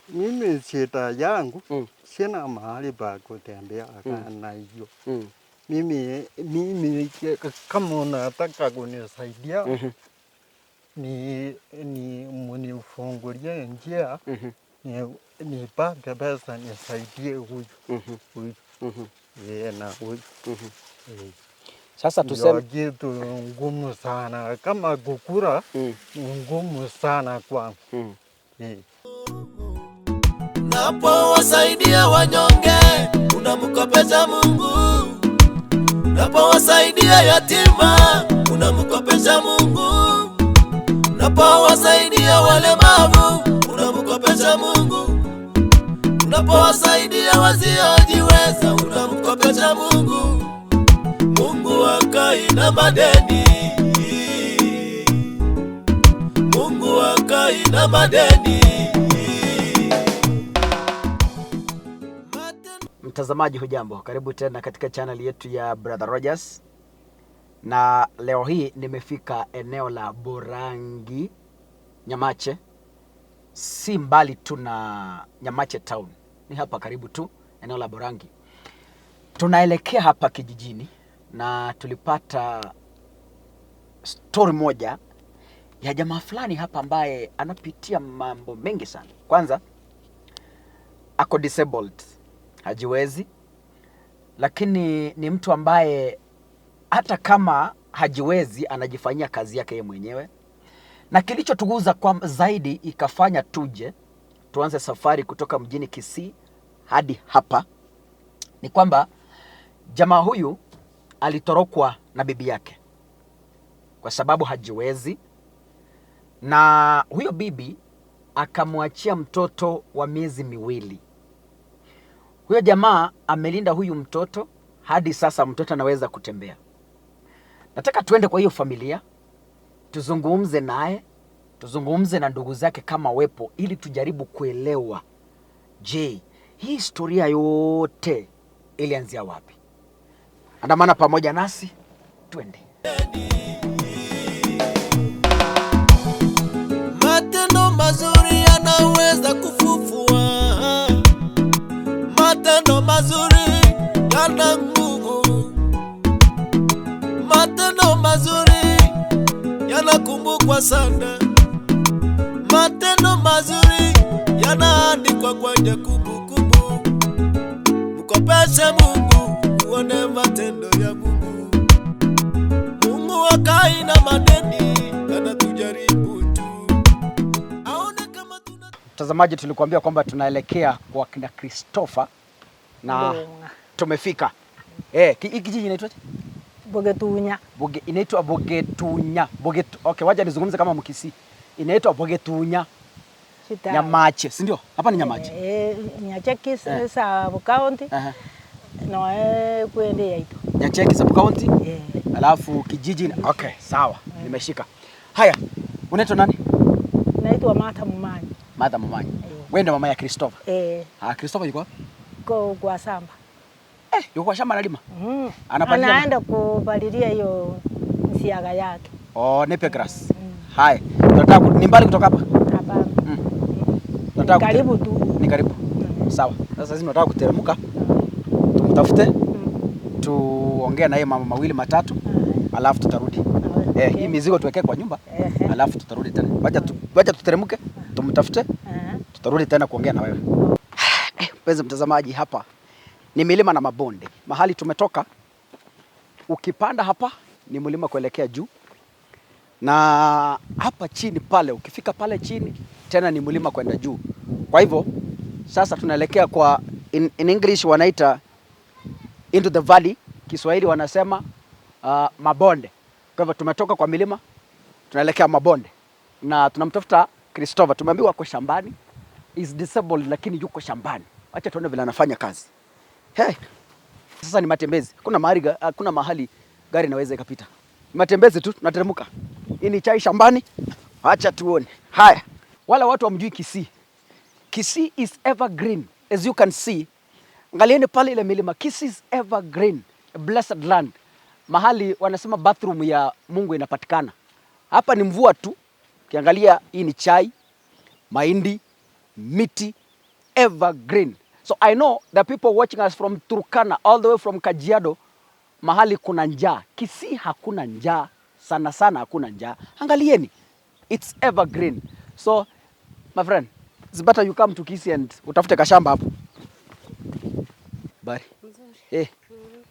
Mimi shida yangu sina mahali pa kutembea na hiyo. Mimi kama unataka kunisaidia ni munifungulie njia nipate pesa nisaidie huyu huyu na huyu. Sasa tuseme kitu ngumu sana kama kukura ni ngumu sana kwangu. Unapowasaidia wanyonge unamkopesha Mungu, unapowasaidia yatima unamkopesha Mungu, unapowasaidia walemavu unamkopesha Mungu, unapowasaidia wasiojiweza unamkopesha Mungu. Mungu hakai na madeni, Mungu hakai na madeni. Mtazamaji hujambo, karibu tena katika channel yetu ya Brother Rogers, na leo hii nimefika eneo la Borangi Nyamache, si mbali tu na Nyamache town, ni hapa karibu tu, eneo la Borangi. Tunaelekea hapa kijijini na tulipata story moja ya jamaa fulani hapa ambaye anapitia mambo mengi sana. Kwanza ako disabled, hajiwezi, lakini ni mtu ambaye hata kama hajiwezi anajifanyia kazi yake yeye mwenyewe, na kilichotuguza kwa zaidi ikafanya tuje tuanze safari kutoka mjini Kisii hadi hapa ni kwamba jamaa huyu alitorokwa na bibi yake kwa sababu hajiwezi, na huyo bibi akamwachia mtoto wa miezi 2. Huyo jamaa amelinda huyu mtoto hadi sasa, mtoto anaweza kutembea. Nataka tuende kwa hiyo familia tuzungumze naye, tuzungumze na ndugu zake kama wepo, ili tujaribu kuelewa, je, hii historia yote ilianzia wapi? Andamana pamoja nasi twende. Matendo mazuri yanaweza kufufua, matendo mazuri yana nguvu, matendo mazuri yanakumbukwa sana, matendo mazuri yanaandikwa kwenye kumbukumbu. Mkopeshe Mungu uone matendo ya Mungu. Mungu hakai na madeni, anatujaribu tu aone kama tuna. Mtazamaji, tulikuambia kwamba tunaelekea kwa kina Christopher na tumefika. Hii kijiji inaitwaje? Bogetunya. Boge, inaitwa Bogetunya. Bogetu, okay, wacha nizungumze kama Mkisii. Inaitwa Bogetunya. Chita. Nyamache, si ndio? Hapa ni Nyamache. Nyacheki sub county. No, kwende yaito. Nyacheki sub county. Alafu kijiji, okay, sawa. Nimeshika. Haya, unaitwa nani? Naitwa Martha Mumanyi. Martha Mumanyi. Wewe ndio mama ya Christopher? Christopher yuko wapi? Kwa shamba. Yuko kwa shamba analima? Anapalilia? Anaenda kupalilia hiyo msiaga yake. Oh, napier grass. Haya, tunataka ni mbali kutoka hapa? Hapana. Tunataka Karibu tu. Ni karibu. Sawa. Sasa sisi tunataka kuteremka. Tumtafute. Tuongee na yeye mambo mawili matatu. Alafu tutarudi. Hii mizigo tuwekee kwa nyumba. Alafu tutarudi tena. Wacha tuteremke, tumtafute. Tutarudi tena kuongea na wewe. Mpenzi mtazamaji, hapa ni milima na mabonde. Mahali tumetoka, ukipanda hapa ni mlima kuelekea juu, na hapa chini pale, ukifika pale chini tena ni mlima kwenda juu. Kwa hivyo sasa tunaelekea kwa in English wanaita into the valley, Kiswahili wanasema mabonde. Kwa hivyo tumetoka kwa milima tunaelekea mabonde na tunamtafuta Christopher. Tumeambiwa ako shambani, is disabled lakini yuko shambani. Acha tuone vile anafanya kazi. Hey. Sasa ni matembezi. Hakuna mahali gari inaweza ikapita. Matembezi tu tunateremka. Hii ni chai shambani. Acha tuone. Haya. Wala watu wamjui Kisii. Kisii is evergreen as you can see. Angalieni pale ile milima. Kisii is evergreen, a blessed land. Mahali wanasema bathroom ya Mungu inapatikana. Hapa ni mvua tu. Ukiangalia hii ni chai, mahindi, miti. Evergreen. So I know the people watching us from Turkana all the way from Kajiado, mahali kuna njaa. Kisii hakuna njaa, sana sana hakuna njaa. Angalieni, it's evergreen. So my friend, it's better you come to Kisii and utafute kashamba hapo. Bari. Mzuri. Eh,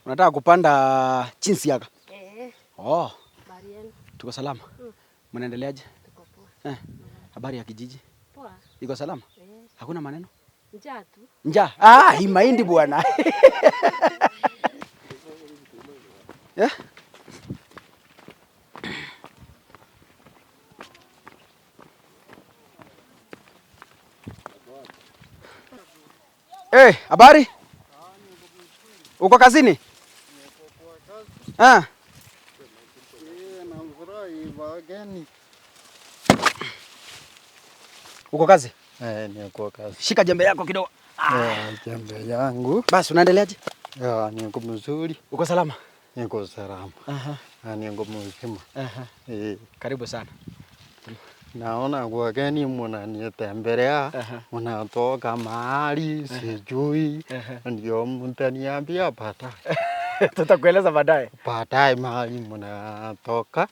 unataka kupanda chinsiaga? Eh, Oh, habari yenu? Tuko salama. Mnaendeleaje? Tuko poa. Eh, habari ya kijiji? Poa. Iko salama? Eh, Hakuna maneno? Njaa tu. Njaa. Ah, hii mahindi bwana. Yeah. Eh, habari? Uko kazini? Ah, Nafurahi wageni. Uko kazi? Eh, niko kazi. Shika jembe yako kidogo. Eh, jembe yangu. Basi unaendeleaje? Niko mzuri. Uko salama? Niko salama. Aha. Niko mzima. Aha. Eh, Karibu sana. Naona wageni mnanitembelea, mnatoka mahali sijui, ndio mtaniambia baadaye. Tutakueleza baadaye. Baadaye mahali mnatoka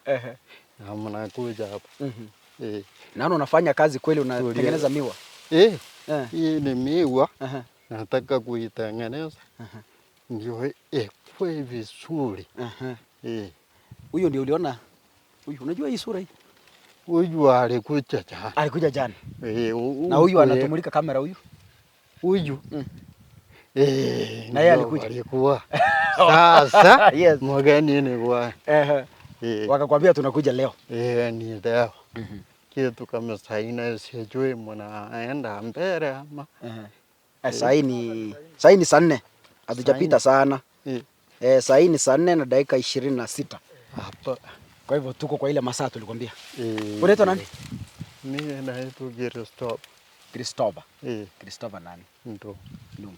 na mnakuja hapa. Eh, Naona unafanya kazi kweli, unatengeneza miwa. Eh, Eh. hii ni miwa Aha. nataka kuitengeneza ndio ikue vizuri. Aha. Eh, Huyo ndio uliona huyu, unajua hii sura hii huyu alikuja jana. Alikuja jana. Eh, Na huyu anatumulika kamera huyu. Huyu. Mm. Eh, Na yeye ndio alikuja. Alikuwa. Sasa Yes. mgeni ni kwa Ehe. eh, Wakakwambia tunakuja leo. eh, ni leo. Kitu kama saa nne sijui mnaenda mbele ama Ehe. Eh, saa hii ni saa 4. Hatujapita sana. Eh, Eh, saa hii ni saa 4 na dakika 26. hapa. Kwa hivyo tuko kwa ile masaa tulikwambia. Eh, Unaitwa nani? Mimi naitwa Christopher. Christopher. Eh, Christopher nani? ndo. Ndungu.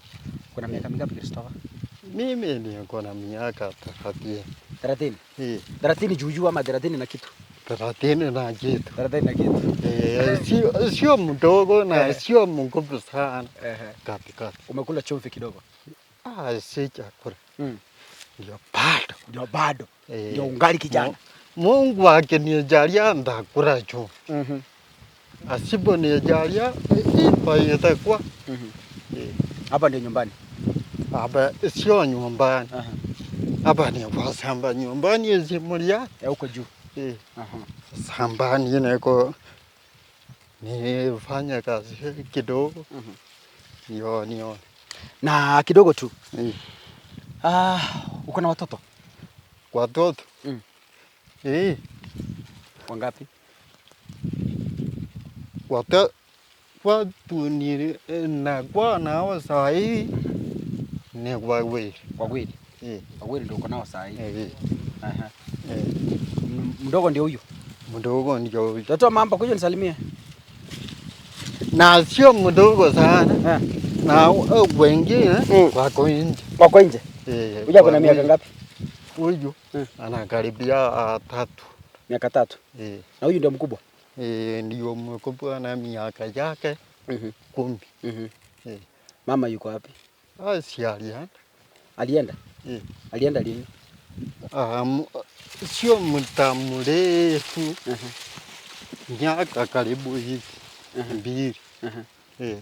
Kuna miaka mingapi, Christopher? Mimi niko na miaka 30. 30. Eh, 30 juu juu ama 30 na kitu? 30 na kitu. 30 na kitu. Eh, sio mdogo na sio mkubwa sana. Ehe. Katikati. Umekula chumvi kidogo. Ah, si chakula. Mm. Ndio bado. Ndio bado. Eh, Ndio ungali kijana. Mungu akinijalia ndakula chumvi. Asiponijalia ipo itakuwa. Eh, Hapa ndio nyumbani. hapa sio nyumbani. Aha. Hapa ni kwa shamba, nyumbani simulia. Ya huko juu. Eh, Aha. shambani niko nifanya kazi kidogo. Ndio nione. Na kidogo tu. Eh, Ah, uko na watoto? watoto. Mm. Eh, Wangapi? Watu ni nakuwa nao saa hii ni wawili. Wawili. Eh, Wawili ndio uko nao saa hii. eh, Aha. eh, Mdogo ndio huyu. mdogo ndio huyu. Mtoto wa mamba, kuja nisalimie. Na sio mdogo sana Eh. na wengine wako nje. Wako nje. Eh, Huyu ako na miaka wawili. ngapi? Huyu anakaribia 3. Miaka 3. Eh, Na huyu ndio mkubwa. eh, ndio mkubwa na miaka yake 10. Eh, Mama yuko wapi? ah, si alienda. Alienda? Eh. Alienda lini? Ah, sio muda mrefu, miaka karibu hivi 2. Eh,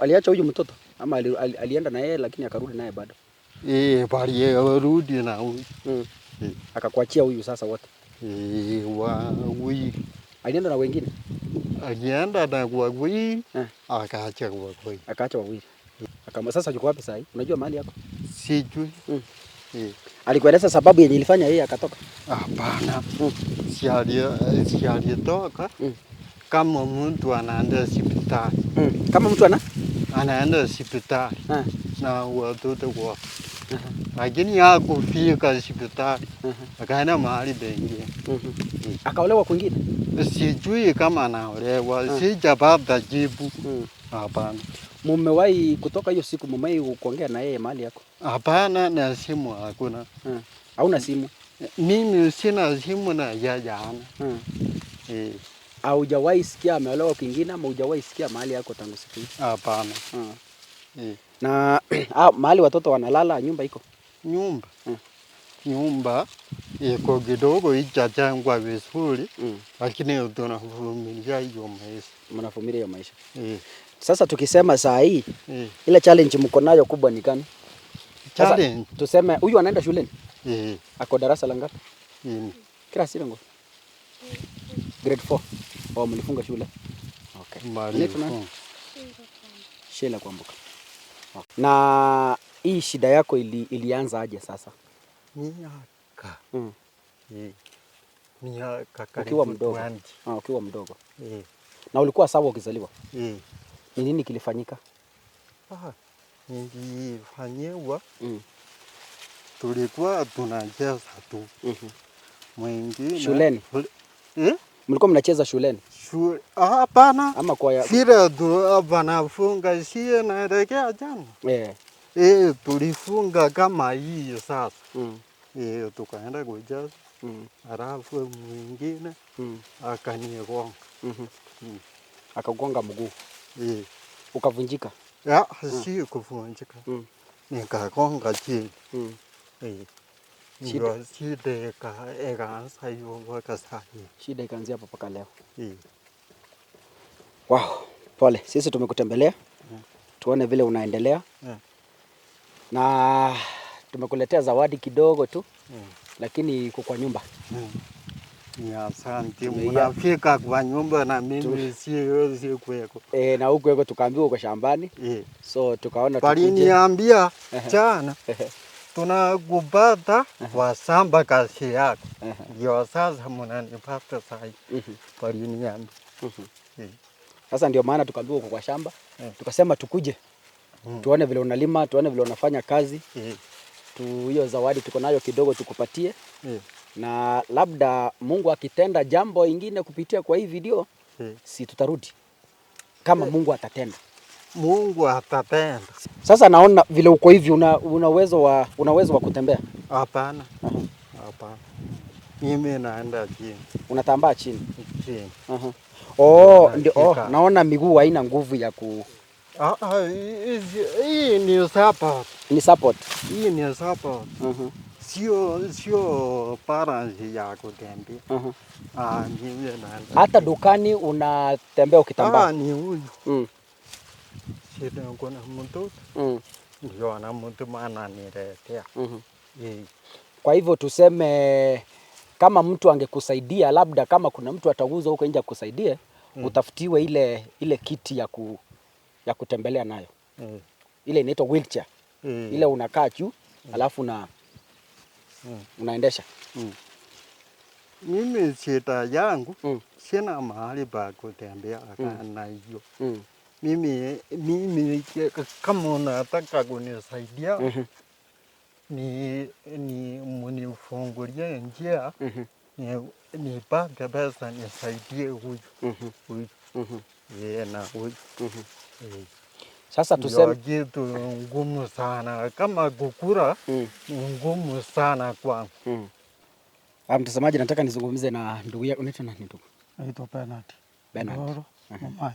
Aliacha huyu mtoto ama alienda na yeye lakini akarudi naye bado? Eh, walirudi na huyu. Eh, Akakuachia huyu sasa wote. eh, wawili. Alienda na wengine? Alienda na wawili Eh. akaacha wawili. Akaacha wawili. Akama sasa yuko wapi sasa? Unajua mahali yako? Sijui. Eh, Alikueleza sababu yenye ilifanya yeye akatoka? hapana. Si alitoka kama mtu anaenda hospitali. Kama mtu ana? Anaenda hospitali Ah. na watoto wake. Lakini hakufika hospitali. Akaenda mahali pengine. Akaolewa kwingine? Sijui kama anaolewa, sijapata jibu. Hapana. Mumewahi kutoka hiyo siku, mumewahi kuongea na yeye mahali yako? Hapana, na simu hakuna. Hauna simu? Mimi sina simu na yeye hana. Eh, Haujawahi sikia ameolewa kwingine ama hujawahi sikia mahali yako tangu siku hiyo? Hapana. Eh. Na mahali watoto wanalala nyumba iko? Nyumba. Nyumba iko kidogo ijajengwa vizuri, lakini tunavumilia hiyo maisha. Mnavumilia hiyo maisha. Eh. Sasa tukisema saa hii Eh. ile challenge mko nayo kubwa ni gani? Sasa, Challenge. tuseme huyu anaenda shuleni? Eh. Ako darasa la ngapi? Ini. Class ile ngo? Grade 4. Oh, mlifunga shule? Okay. Unaitwa nani? Sheila Kwamboka. Okay. Na hii shida yako ilianza aje sasa? Miaka. Eh. Miaka Ukiwa karibu mdogo. 20. Ah, ukiwa mdogo. Eh. Na ulikuwa sawa ukizaliwa? Eh. Ni nini kilifanyika? Ah, nilifanyiwa, tulikuwa tunacheza tu. Mwingine Shuleni? Eh? Mlikuwa mnacheza shuleni? Shule hapana. Ama kwa ya... Vile tu wanafunga sie naelekea jana. Eh. Eh, tulifunga kama hii sasa. Eh, tukaenda kucheza. Halafu mwingine akanigonga. Akagonga mguu. Eh. Ukavunjika? Ya, si kuvunjika. Nikagonga chini. Eh. Shida. Ndio shida ikaanza hiyo mpaka saa hii. Shida ikaanzia hapo mpaka leo. Eh. Wow, pole. Sisi tumekutembelea. Tuone vile unaendelea. Na tumekuletea zawadi kidogo tu. Lakini iko kwa nyumba. Ni asante. Mnafika kwa nyumba na mimi siwezi kuweko. Eh, na huko tukaambiwa uko shambani. So tukaona tukuje. Waliniambia jana tunakupata kwa shamba kazi yako. Ndio sasa mnanipata sasa. Waliniambia. Sasa ndio maana tukaambiwa uko kwa shamba. Tukasema tukuje. Tuone vile unalima, tuone vile unafanya kazi. Tu hiyo zawadi tuko nayo kidogo tukupatie. Na labda Mungu akitenda jambo ingine kupitia kwa hii video, si tutarudi kama Mungu atatenda. Mungu atatenda. Sasa naona vile uko hivi una uwezo wa kutembea? Hapana. Hapana. Mimi naenda chini. Unatambaa chini? Chini. Oh, ndio, oh, naona miguu haina nguvu ya ku Hii ni support. Ni support. Hii ni support. Sio balance ya kutembea. Mimi naenda. Hata dukani unatembea ukitambaa? Ni huyu. Sina kuna mtoto. Ndio anamtuma ananiletea. Kwa hivyo tuseme kama mtu angekusaidia, labda kama kuna mtu atauza huko nje akusaidie, utafutiwe ile kiti ya kutembelea nayo. Ile inaitwa wheelchair. Ile unakaa juu, alafu unaendesha. Mimi shida yangu sina mahali pa kutembea na hiyo. Mimi kama unataka kunisaidia, ni munifungulie njia, nipate pesa nisaidie huyu. Huyu. Yeye na huyu. Sasa tuseme Ndio kitu ngumu sana kama kukula, ni ngumu sana kwangu. Mtazamaji, nataka nizungumze na ndugu yako. Unaitwa nani ndugu? Naitwa Bernard. Bernard. Ndoro, Mumai.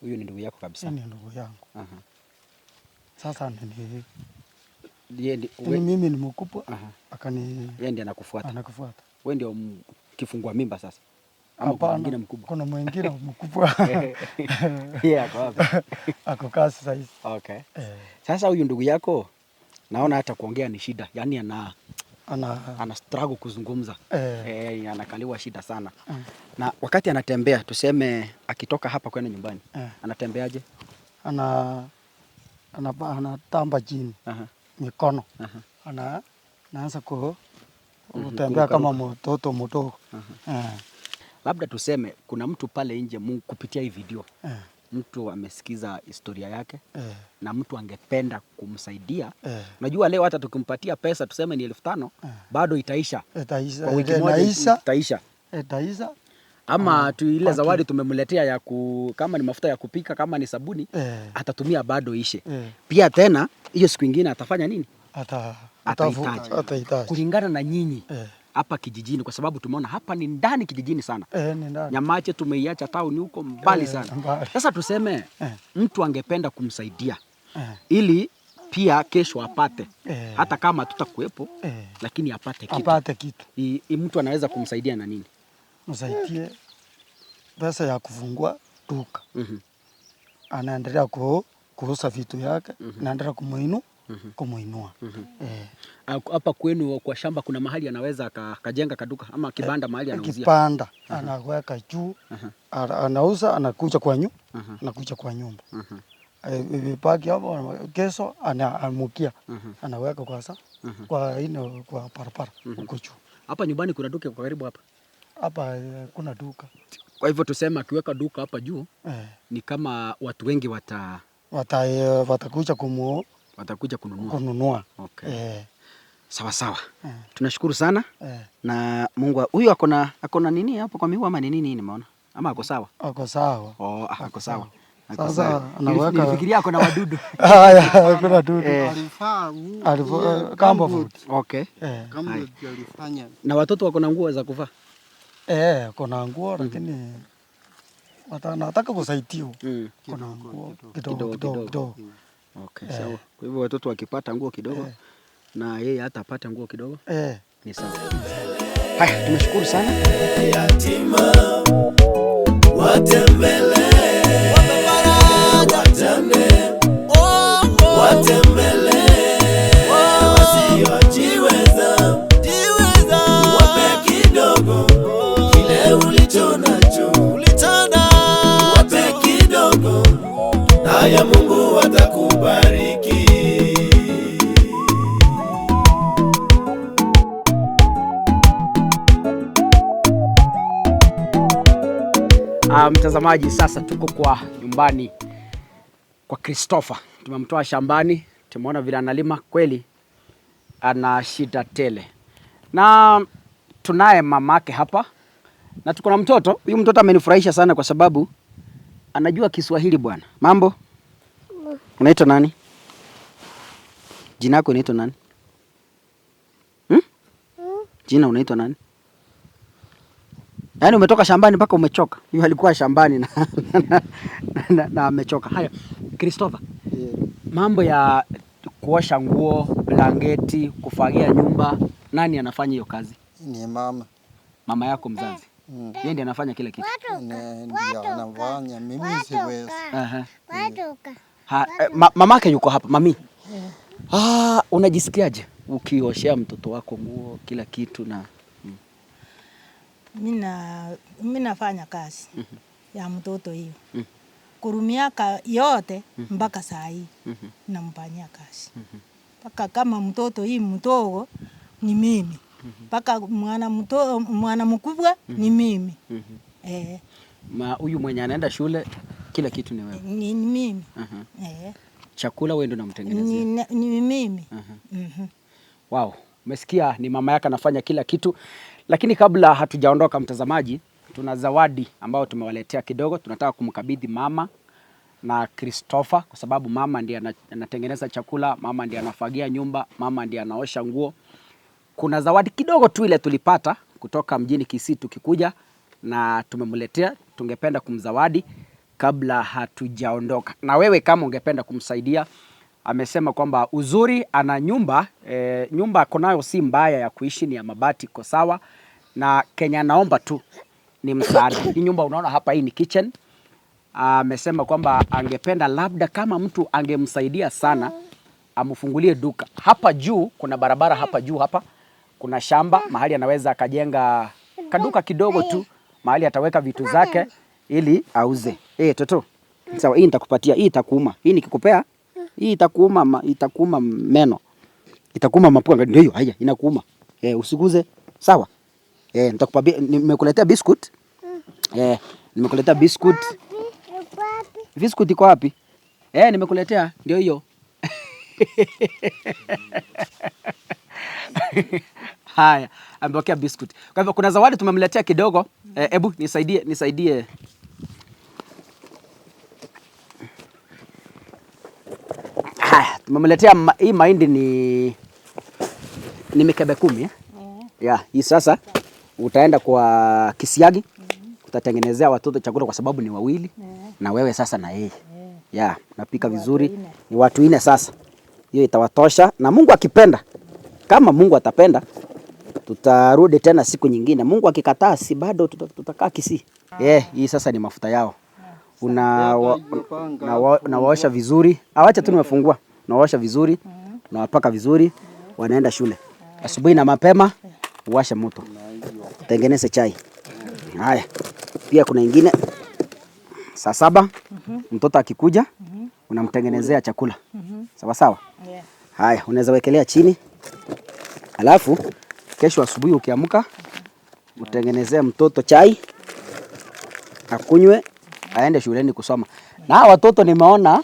Huyu ni ndugu yako kabisa? Ni ndugu yangu. Sasa Yeye ni mimi ni mkubwa, Yeye ndiye anakufuata. Anakufuata. Wewe ndio kifungua mimba sasa? Ama kuna Hapana, mwingine mkubwa? Kuna mwingine mkubwa. Yeye ako wapi? Ako kazi sasa hizi. Okay. Sasa huyu ndugu yako naona hata kuongea ni shida. Yaani ana struggle kuzungumza. Anakaliwa shida sana. Na wakati anatembea, tuseme akitoka hapa kwenda nyumbani, anatembeaje? Anatamba chini. Mikono. Anaanza kutembea kama mtoto mdogo. Labda tuseme kuna mtu pale nje Mungu kupitia hii video. Mtu amesikiza historia yake na mtu angependa kumsaidia. Unajua leo hata tukimpatia pesa tuseme ni 5,000, bado itaisha. Itaisha. Kwa wiki moja itaisha. Itaisha. Ama tu ile zawadi tumemletea ya kama ni mafuta ya kupika, kama ni sabuni, atatumia bado ishe. Pia tena hiyo siku nyingine atafanya nini? Atahitaji. Atahitaji. Kulingana na nyinyi. Hapa kijijini, kwa sababu tumeona hapa ni ndani kijijini sana. Ni ndani. Nyamache tumeiacha town huko mbali sana. Mbali. Sasa tuseme mtu angependa kumsaidia ili pia kesho apate hata kama tutakuwepo lakini apate kitu. Apate kitu. Mtu anaweza kumsaidia na nini? Msaidie pesa ya kufungua duka. Anaendelea kuuza vitu yake, naendelea kumuinua. Hapa kwenu kwa shamba kuna mahali anaweza akajenga kaduka ama kibanda mahali anauzia? Kibanda anaweka juu, anauza, anakuja kwa anakuja kwa nyumba. Vipaki hapo, kesho anaamukia, anaweka kwa sa kwa ino kwa barabara huko juu. Hapa nyumbani kuna duka kwa karibu hapa? Hapa kuna duka. Kwa hivyo tuseme akiweka duka hapa juu ni kama watu wengi Watakuja watakuja kununua. Kununua. Okay. Sawa sawa. Tunashukuru sana. Na Mungu huyu akona nini hapo kwa miguu ama ni nini nimeona? Ama ako sawa? Ako sawa. Oh, ako sawa. Ako Sasa sawa. anaweka Nilifikiria ako na wadudu. Haya, kuna dudu. Alifaa Alifaa gumboot. Okay. Gumboot alifanya. Na watoto wako na nguo za kuvaa? Kuna nguo lakini nataka kusaidiwa. Kuna nguo kidogo Kidogo, kidogo kidogo. kidogo. Okay, sawa. Kwa hivyo watoto wakipata nguo kidogo na yeye hata apate nguo kidogo ni sawa. Haya, tumeshukuru sana. Yatima watembele, wajane watembele, wasiojiweza wape kidogo kile ulicho nacho, wape kidogo, haya Mungu atakubariki. Mtazamaji, sasa tuko kwa nyumbani kwa Christopher. Tumemtoa shambani, tumeona vile analima, kweli ana shida tele. Na tunaye mamake hapa na tuko na mtoto. Huyu mtoto amenifurahisha sana kwa sababu anajua Kiswahili bwana. Mambo? Unaitwa nani? Jina lako unaitwa nani? Jina unaitwa nani? Yaani umetoka shambani mpaka umechoka. Huyu alikuwa shambani na amechoka. Haya, Christopher. Mambo ya kuosha nguo, blanketi, kufagia nyumba, nani anafanya hiyo kazi? Ni mama. Mama yako mzazi. Yeye ndiye anafanya kila kitu. Ndiye anafanya, mimi siwezi. Mamake yuko hapa, mami. Unajisikiaje ukioshea mtoto wako nguo kila kitu na Mimi nafanya kazi ya mtoto hiyo. Kurumiaka yote mpaka saa hii namfanyia kazi. Mpaka kama mtoto hii mdogo ni mimi. Mpaka mwana mkubwa ni mimi. Ma huyu mwenye anaenda shule kila kitu ni wewe? Ni mimi. Chakula wewe ndio unamtengenezea? Ni mimi. Wow, umesikia ni mama yake anafanya kila kitu. Lakini kabla hatujaondoka mtazamaji, tuna zawadi ambayo tumewaletea kidogo. Tunataka kumkabidhi mama na Christopher kwa sababu mama ndiye anatengeneza chakula, mama ndiye anafagia nyumba, mama ndiye anaosha nguo. Kuna zawadi kidogo tu ile tulipata kutoka mjini Kisii tukikuja na tumemletea, tungependa kumzawadi kabla hatujaondoka. Na wewe kama ungependa kumsaidia, amesema kwamba uzuri ana nyumba, nyumba ako nayo si mbaya ya kuishi, ni ya mabati, iko sawa. Na Kenya naomba tu ni msaada. Hii nyumba unaona hapa, hii ni kitchen. Amesema kwamba angependa labda kama mtu angemsaidia sana amfungulie duka. Hapa juu kuna barabara, hapa juu hapa kuna shamba mahali anaweza akajenga kaduka kidogo tu mahali ataweka vitu zake ili auze. Toto. Sawa, hii nitakupatia, hii itakuuma. Hii nikikupea, hii itakuuma, itakuuma meno. Itakuuma mapua, ndio hiyo, haya inakuuma. Usiguze. Sawa? Nitakupa nimekuletea biscuit. Nimekuletea biscuit. Biscuit iko wapi? Nimekuletea, ndio hiyo. Haya, amepokea biscuit. Kwa hivyo kuna zawadi tumemletea kidogo. Ebu nisaidie, nisaidie. Haya, tumemletea hii mahindi ni mikebe 10, eh? Ya, hii sasa utaenda kwa kisiagi. Utatengenezea watoto chakula kwa sababu ni wawili na wewe sasa na yeye. Ya, napika vizuri. Ni watu 4 sasa. Hiyo itawatosha na Mungu akipenda. Kama Mungu atapenda tutarudi tena siku nyingine. Mungu akikataa si bado tutakaa Kisii. Hii sasa ni mafuta yao. Unawaosha vizuri. Awacha tu nimefungua. Unawaosha vizuri, unawapaka vizuri, wanaenda shule. Asubuhi na mapema uwashe moto. Tengeneze chai. Haya. Pia kuna ingine saa 7 mtoto akikuja unamtengenezea chakula. Sawa sawa? Haya, unaweza wekelea chini. Alafu kesho asubuhi ukiamka utengenezee mtoto chai akunywe aende shuleni kusoma. Na hawa watoto nimeona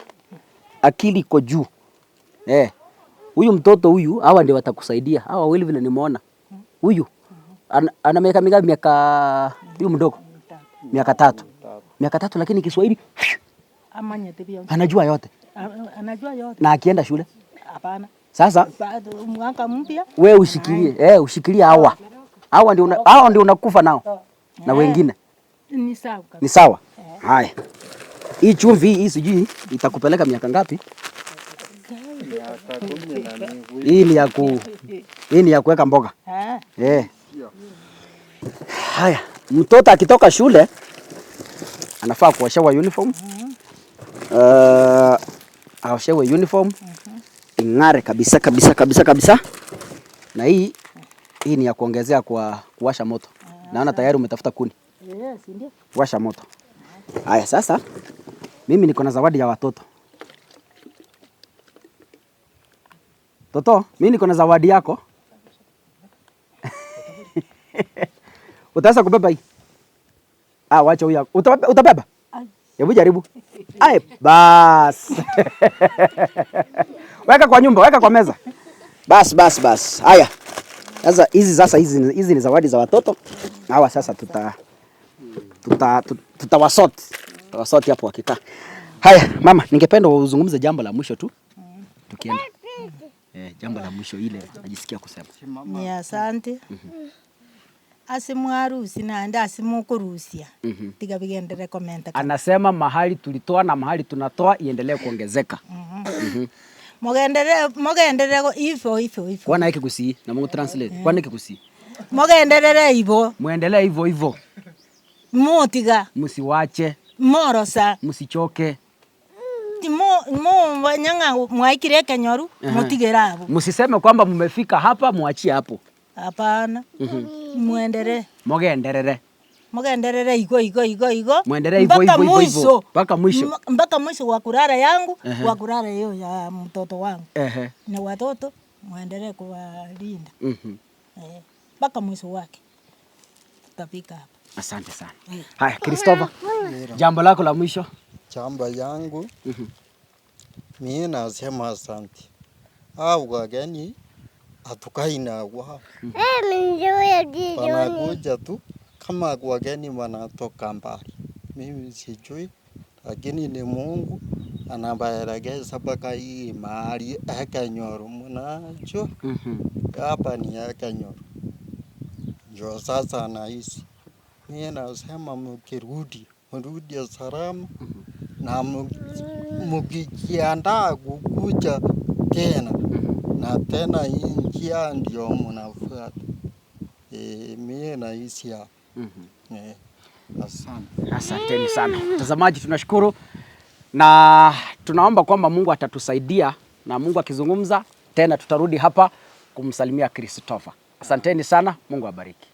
akili iko juu. Huyu mtoto huyu hawa ndio watakusaidia. Hawa wawili vile nimeona. Huyu ana miaka mingapi? Miaka huyu mdogo miaka 3. Miaka 3 lakini Kiswahili anajua yote. Anajua yote. Na akienda shule? Hapana. Sasa mwaka mpya wewe ushikilie, ushikilie hawa. Hawa ndio unakufa nao. Na wengine. Ni sawa kabisa. Ni sawa. Haya. Hii chumvi hii sijui itakupeleka miaka ngapi? Hii ni ya kuweka mboga. Haya, mtoto akitoka shule anafaa kuoshewa uniform. Aoshewe uniform. Ing'are kabisa kabisa kabisa kabisa. Na hii ni ya kuongezea kwa kuwasha moto. Naona tayari umetafuta kuni. Yes, ndio. Washa moto. Haya sasa mimi niko na zawadi ya watoto. Toto, mimi niko na zawadi yako. Utaweza kubeba hii? Wacha huyu. Utabeba? Hebu jaribu. Ai, bas. Weka kwa nyumba, weka kwa meza. Bas bas bas. Haya. Sasa hizi ni zawadi za watoto. Hawa sasa tutawasort. Tutawasort hapo wakikaa. Haya, mama, ningependa uzungumze jambo la mwisho tu. Tukienda. Jambo la mwisho ile najisikia kusema. Ni asante. Asimwarusi na anda asimukurusia. Tiga bigendere komenta. Anasema mahali tulitoa na mahali tunatoa iendelee kuongezeka. Mogenderere hivyo hivyo hivyo. Kwana hiki kusi na Mungu translate. Kwana hiki kusi. Mogenderere hivyo. Muendelee hivyo hivyo. Mutiga. Msiwache. Morosa. Msichoke. Mo nyanga mwaikire kenyoru mutigera hapo. Msiseme kwamba mmefika hapa muachie hapo. Hapana. Muendelee. Mogenderere. Mogenderere igo igo igo igo. Muendelee hivyo hivyo hivyo. Mpaka mwisho. Mpaka mwisho wa kulala yangu, wa kulala hiyo ya mtoto wangu. Na watoto muendelee kuwalinda. Mpaka mwisho wake. Tutafika hapa. Asante sana. Haya, Christopher. Jambo lako la mwisho. Jambo yangu. Mimi nasema asante. Hao wageni hatukai na wao. Wanakuja tu kama wageni wanatoka mbali. Mimi sijui, lakini ni Mungu anabaelekeza mpaka hii mahali Ekenyoro mnajua. Hapa ni Ekenyoro. Ndio sasa anaishi. Mimi nasema mkirudi, mrudi salama na mkijiandaa kukuja tena. Na tena hii njia ndio mnafuata. Mimi naishi hapa. Asante. Asanteni sana. Mtazamaji, tunashukuru na tunaomba kwamba Mungu atatusaidia na Mungu akizungumza tena tutarudi hapa kumsalimia Christopher. Asanteni sana, Mungu abariki.